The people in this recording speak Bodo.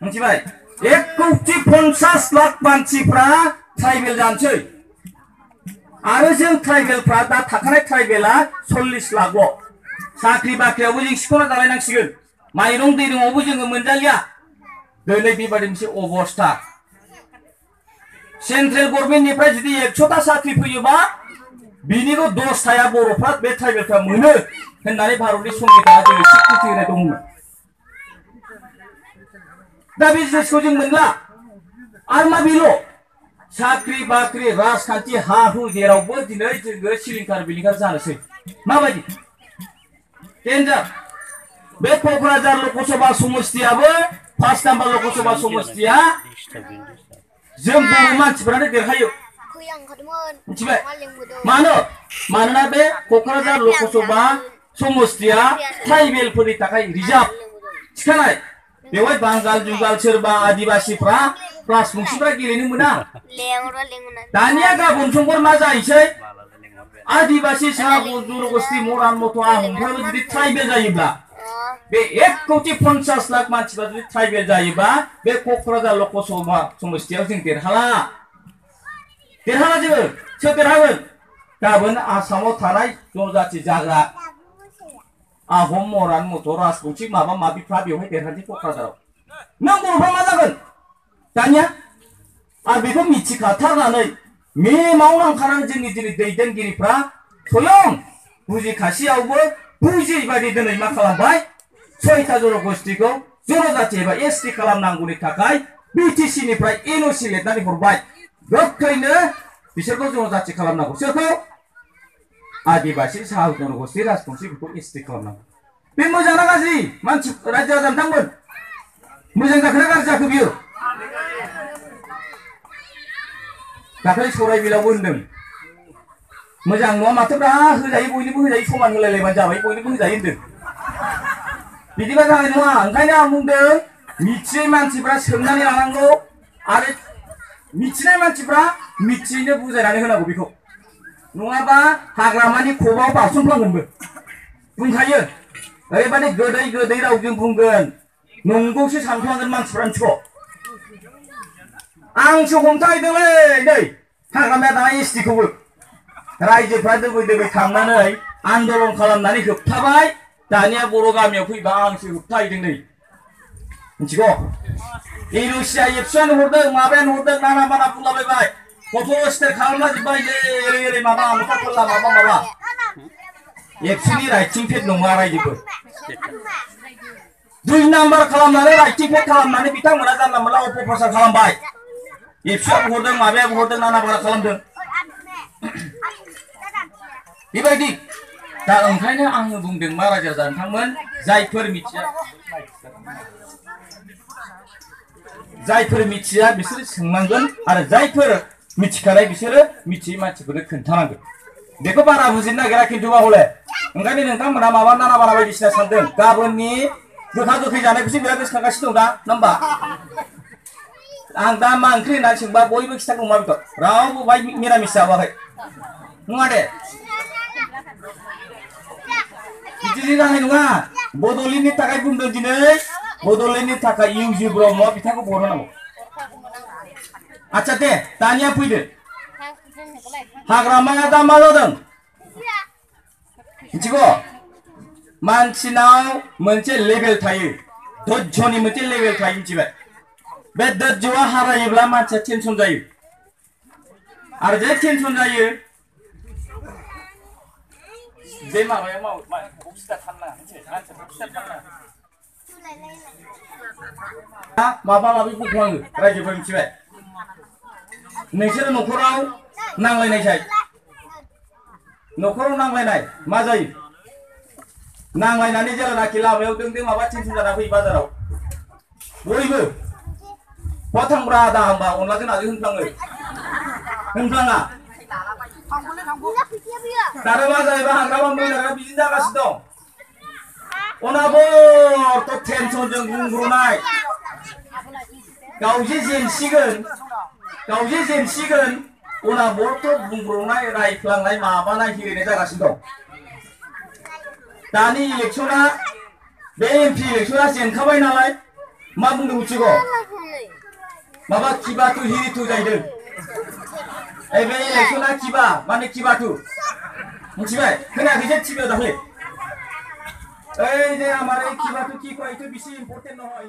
मिथिबाय 1,50,00,000 मानसिफ्रा ट्राइबेल जानोसै आरो जों ट्राइबेलफ्रा दा थाखानाय ट्राइबेला 40 लाखल' साख्रि बाख्रियावबो जों सिख'ना जालायनांसिगोन माइरं दैरंआवबो जोङो मोनजालिया दिनै बेबायदि मोनसे अबस्था सेन्ट्रेल गभर्नमेन्टनिफ्राय जुदि 100टा साख्रि फैयोबा बिनिबो 10टाया बर'फ्रा बे ट्राइबेलफ्रा मोनो होननानै भारतनि संबिधाना जोंनो स्वीकृति होनाय दंमोन दा बे जिनिसखौ जों मोनला आरो मा बेल' साख्रि बाख्रि राजखान्थि हा हु जेरावबो दिनै जोङो सिलिंखार बिलिंखार जानोसै माबायदि डेन्जार बे क'क्राझार लकसभा समस्तियाबो 5 नाम्बार लकसभा समस्तिया जों बर' मानसिफोरानो देरहायो मिथिबाय मानोना बे क'क्राझार लकसभा समस्तिया ट्राइबेलफोरनि थाखाय रिजार्भ थिखानाय बेवहाय बांगाल जुगाल सोरबा आदिबासिफ्रा राजबंशीफ्रा गेलेनो मोना दानिया गाबोन समफोर मा जाहैसै आदिबासी साहा जनगोष्ठी मरान मथ' आहमफ्राबो जुदि ट्राइबेल जायोब्ला बे 1,50,00,000 मानसिफ्रा जुदि ट्राइबेल जायोबा बे क'क्राझार लकसभा समस्तियाव जों देरहाला जोङो सोर देरहागोन गाबोन आसामाव थानाय जनजाति जाग्रा आहम मरान मथ' राजबंशी माबा माबिफ्रा बेवहाय देरहानोसै क'क्राझाराव नों बर'फ्रा मा जागोन दानिया आरो बेखौ मिथिखाथारनानै मेमाव नांखानानै जोंनि दिनै दैदेनगिरिफ्रा स्वयं बुजिखासेयावबो बुजियै बायदि दिनै मा खालामबाय 6टा जनगोष्ठीखौ जनजाति एबा एसटि खालामनांगौनि थाखाय बिटिसि निफ्राय एनअसि लिरनानै हरबाय गोख्रैनो बिसोरखौ जनजाति खालामनांगौ सोरखौ आदिबासी साहा जनगोष्ठी राजबंशीफोरखौ एसटि खालामनांगौ बे मोजां ना गाज्रि मानसि रायजो राजा नोंथांमोन मोजां जाखोना गाज्रि जाखो बियो दाखालि सराइबिलावबो होनदों मोजां नङा माथोब्रा होजायो बयनोबो होजायो समान होलायलायबानो जाबाय बयनोबो होजायो होनदों बिदिबा जानाय नङा ओंखायनो आं बुंदों मिथियै मानसिफ्रा सोंनानै लानांगौ आरो मिथिनाय मानसिफ्रा मिथियैनो बुजायनानै होनांगौ बेखौ नङाबा हाग्रामानि खबाव बारसोमफ्लांगोनबो बुंखायो ओरैबादि गोदै गोदै रावजों बुंगोन नंगौसो सानफ्लांगोन मानसिफ्रा मिथिगौ आंसो हमथाहैदोंलै नै हाग्रामाया दाना एसटिखौबो रायजोफ्रा दोबै दोबै थांनानै आन्दलन खालामनानै होबथाबाय दानिया बर' गामियाव फैबा आंसो होबथाहैदों नै मिथिगौ एनअसिआ एबसुआनो हरदों माबायानो हरदों नाना बाना बुंलाबायबाय फट' स्टेट खालामला जोब्बाय ओरै ओरै माबा आमुखा फोरला माबा एबसुनि राइटिं पेड नङा रायजोफोर 2 नाम्बार खालामनानै राइटिं पेड खालामनानै बिथांमोना जानला मोनला अपप्रचार खालामबाय एबसुआबो हरदों माबायाबो हरदों नाना बाना खालामदों बेबायदि दा ओंखायनो आङो बुंदों मा रायजो राजा नोंथांमोन जायफोर मिथिया बिसोरो सोंनांगोन आरो जायफोर मिथिखानाय बिसोरो मिथियै मानसिफोरनो खोन्थानांगोन बेखौ बारा बुजिनो नागिरा खिन्थुबा हले ओंखायनो नोंथांमोना माबा नाना बाना बायदिसिना सानदों गाबोननि गोखा गोखै जानायखौसो बिराद गोसोखांगासिनो दं दा नङा आं दा मा ओंख्रि होननानै सोंबा बयबो खिथागौ मा बेखौ रावबो बाय मिरामिस जाबाखै नङा दे बिदि जानाय नङा बड'लेण्डनि थाखाय बुंदों दिनै बड'लेण्डनि थाखाय इउजि ब्रह्म बिथांखौ बरनांगौ आच्छा दे दानिया फैदो हाग्रामाया दा मा जादों मिथिगौ मानसिनाव मोनसे लेभेल थायो धैर्यनि मोनसे लेभेल थायो मिथिबाय बे धैर्यआ हारायोब्ला मानसिया टेनसन जायो आरो जे टेनसन जायो बे माबायाव माबा माबि बुंफ्लाङो रायजोफोर मिथिबाय नोंसोर न'खराव नांलायनायसाय न'खराव नांलायनाय मा जायो नांलायनानै जेलानाखि लामायाव दों माबा टेनसन जाना फैयो बाजाराव बयबो बहा थांब्रा दा होनबा अनलाजों नाजों होनफ्लाङा दानो मा जायोबा हाग्रामा मैलाग्रा बिदिनो जागासिनो दं अनाबरथ' टेनसनजों बुंब्रनाय गावजे जेनसिगोन अनाबरथ' बुंब्रनाय रायफ्लांनाय माबानाय हिरिनाय जागासिनो दं दानि इलेक्सना बे एमपि इलेक्सना जेनखाबाय नालाय मा बुंदों मिथिगौ माबा किबाथु हिरिथु जाहैदों बे इलेक्सना किबा माने किबाथु मिथिबाय खोनायाखैसो टिभियाव दाख्लै ओइ जे आमार किबाथु कि कयथु बेसे इम्पर्टेन्ट नङा